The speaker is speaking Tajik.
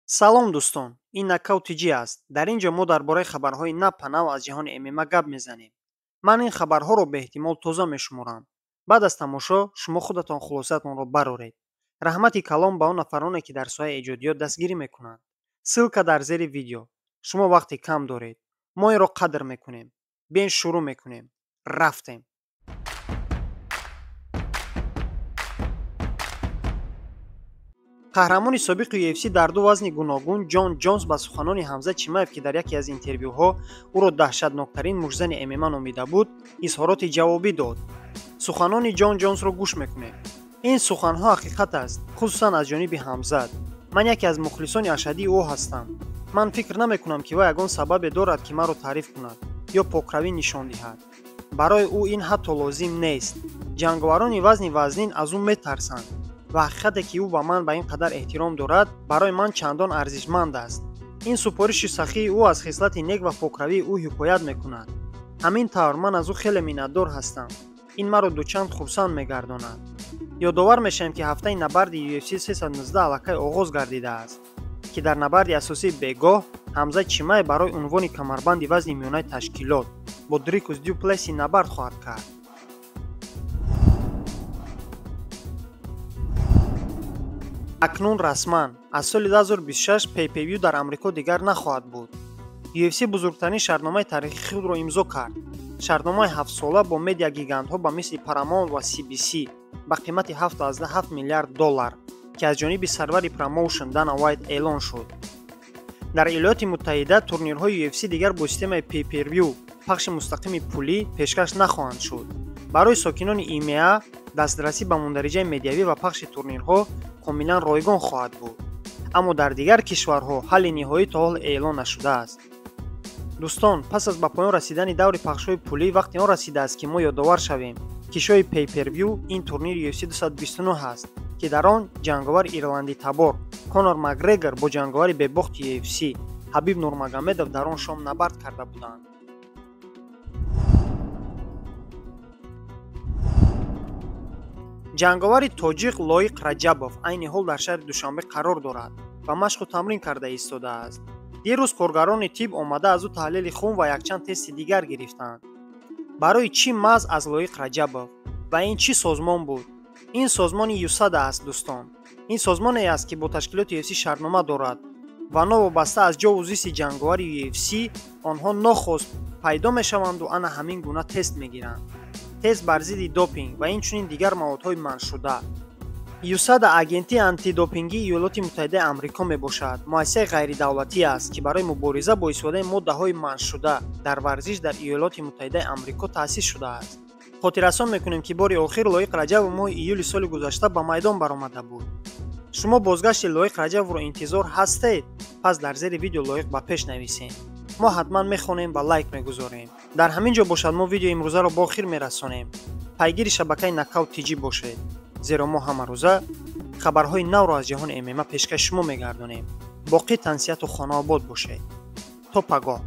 Салом дӯстон, ин Нокаут ТЖ аст. Дар ин ҷо мо дар бораи хабарҳои нав па нав аз ҷаҳони ММА гап мезанем. Ман ин хабарҳоро беэҳтимол тоза мешуморам. Баъд аз тамошо шумо худатон хулосаатонро бароред. Раҳмати калом ба он нафароне, ки дар соҳаи эҷодиёт дастгирӣ мекунанд. Ссылка дар зери видео. Шумо вақти кам доред. Мо инро қадр мекунем. Биен шурӯъ мекунем. Рафтем. Қаҳрамони собиқи UFC дар ду вазни гуногун Ҷон Ҷонс ба суханони Ҳамза Чимаев, ки дар яке аз интервюҳо ӯро даҳшатноктарин муштзани ММА номида буд, изҳороти ҷавобӣ дод. Суханони Ҷон Ҷонсро гӯш мекунем. Ин суханҳо ҳақиқат аст, хусусан аз ҷониби Ҳамзат. Ман яке аз мухлисони ашаддии ӯ ҳастам. Ман фикр намекунам, ки вай ягон сабабе дорад, ки маро таъриф кунад ё покравӣ нишон диҳад. Барои ӯ ин ҳатто лозим нест. Ҷанговарони вазни вазнин аз ӯ метарсанд ва ҳақиқате, ки ӯ ба ман ба ин қадар эҳтиром дорад, барои ман чандон арзишманд аст. Ин супориши сахии ӯ аз хислати нек ва покравии ӯ ҳикоят мекунад. Ҳамин тавр ман аз ӯ хеле миннатдор ҳастам. Ин маро дучанд хурсанд мегардонад. Ёдовар мешавем, ки ҳафтаи набарди UFC 319 аллакай оғоз гардидааст, ки дар набарди асосии бегоҳ Ҳамза Чимаев барои унвони камарбанди вазни миёнаи ташкилот бо Дрикус Дюплесси набард хоҳад кард. Акнун расман аз соли 2026 pay-per-view дар Амрико дигар нахоҳад буд. UFC бузургтарин шартномаи таърихии худро имзо кард. Шартномаи ҳафтсола бо медиагигантҳо ба мисли Paramount ва CBS ба қимати 7,7 миллиард доллар, ки аз ҷониби сарвари промоушн Дана Уайт эълон шуд. Дар Иёлоти Муттаҳида турнирҳои UFC дигар бо системаи pay-per-view пахши мустақими пулӣ пешкаш нахоҳанд шуд. Барои сокинони ИМА дастрасӣ ба мундариҷаи медиавӣ ва пахши турнирҳо комилан ройгон хоҳад буд. Аммо дар дигар кишварҳо ҳалли ниҳоӣ то ҳол эълон нашудааст. Дӯстон, пас аз ба поён расидани даври пахшҳои пулӣ вақти он расидааст, ки мо ёдовар шавем, ки шои pay-per-view ин турнири UFC 229 аст, ки дар он ҷанговари ирландитабор Конор Макгрегор бо ҷанговари бебохти UFC Ҳабиб Нурмагомедов дар он шом набард карда буданд. Ҷанговари тоҷик Лоиқ Раҷабов айни ҳол дар шаҳри Душанбе қарор дорад ва машқу тамрин карда истодааст. Дирӯз коргарони тиб омада аз ӯ таҳлили хун ва якчанд тести дигар гирифтанд. Барои чӣ маҳз аз Лоиқ Раҷабов ва ин чӣ созмон буд? Ин созмони ЮСАДА аст, дӯстон. Ин созмоне аст, ки бо ташкилоти UFC шартнома дорад ва новобаста аз ҷову зисти ҷанговари UFC онҳо нохост пайдо мешаванду ана ҳамин гуна тест мегиранд. Тест бар зидди допинг ва инчунин дигар маводҳои манъшуда. ЮСАДА агентии антидопингии Иёлоти Муттаҳидаи Амрико мебошад. Муассисаи ғайридавлатӣ аст, ки барои мубориза бо истифодаи моддаҳои манъшуда дар варзиш дар Иёлоти Муттаҳидаи Амрико таъсис шудааст. Хотиррасон мекунем, ки бори охир Лоиқ Раҷабов моҳи июли соли гузашта ба майдон баромада буд. Шумо бозгашти Лоиқ Раҷабовро интизор ҳастед? Пас дар зери видео лоиқ ба пеш нависед. Мо ҳатман мехонем ва лайк мегузорем. Дар ҳамин ҷо бошад мо видеои имрӯзаро ба охир мерасонем. Пайгири шабакаи Нокаут ТЖ бошед, зеро мо ҳамарӯза хабарҳои навро аз ҷаҳони ММА пешкаши шумо мегардонем. Боқӣ тансиҳату хонаобод бошед. То пагоҳ.